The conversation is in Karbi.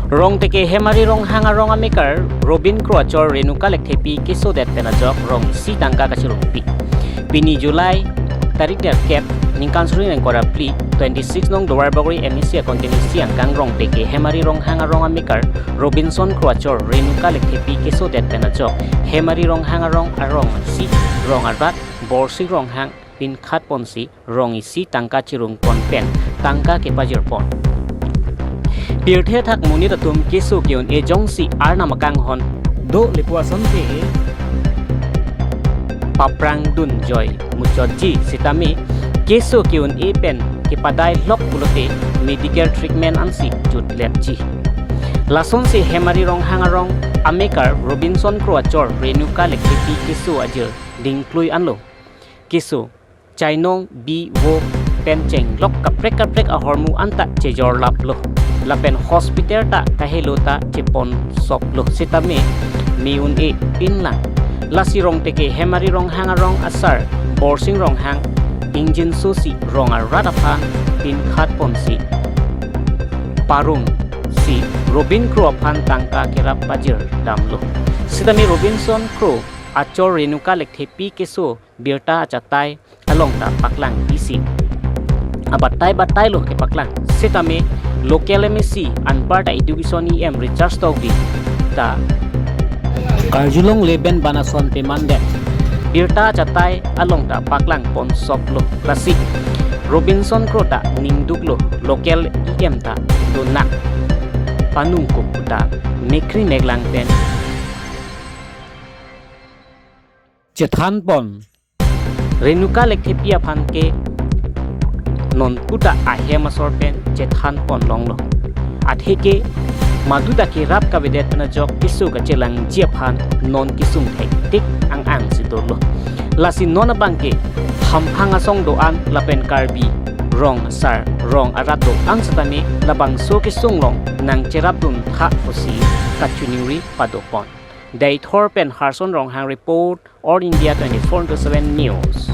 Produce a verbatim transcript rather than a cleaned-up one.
Rongteke Hemari Ronghang arong amekar Robin Kro achor Renuka Lekthepi kesodet pen ajok rong isi tangka kachirungpi. Pini July tarik nerkep ningkan suri ningkora phli, twenty six nong Duarbagori M A C a constituency angkang Rongteke Hemari Ronghang arong amekar Robinson Kro achor Renuka Lekthepi kesodet pen ajok Hemari Ronghang arong arong isi, rong arat, Borsing Ronghang pinkhat ponsi rong isi tangka chirung pon pen tangka kepajir pon. Pirthe thak monit atum keso ke-un-e jongsi arnam akanghon do lepo asonte paprang dunjoi muchotji sitame keso ke-un-e pen kepadai lok pulote medical treatment ansi jutletji. Lasonsi Hemari Ronghang arong amekar Robinson Kro achor Renuka Lekthepi keso ajir dingklui anlo. Keso chainong bi vo pen chenglok kaprek kaprek ahormu anta chejorlaplo. Lapen hospital ta kahelo ta cheponsoplo sitame me-un-e pinlang. Lasi Rongteke Hemari Ronghang arong asar Borsing Ronghang ingjinsosi rong arat aphan pinkhat ponsi parumsi Robin Kro aphan tangka kerap pajir damlo. Sitame Robinson Kro achor Renuka Lekthepi keso birta achatai along ta paklang isi. Abatai batai lo kepaklang. Sitame local M A C anparta education E M Richard Tokbi ta karjulongle pen banason pemandet. Birta achatai along ta paklang ponsoplo. Lasi Robinson Kro ta ningduklo local E M ta donak panungkup ta mekri meklang pen chethan pon. Renuka Lekthepi aphan ke non puta ahem asor pen chethan pon longlo. Atheke maduta kerap kavedet pen ajok keso kachelangji aphan non kesung thektik ang-ang si dolo. Lasi non abang ke hamphang asong do-an lapen Karbi rong asar rong arat do-an setame labangso kesung along nangcherapdun tha pusi kachiningri padopon. Deithor pen Harson Ronghang report, All India twenty-four into seven News.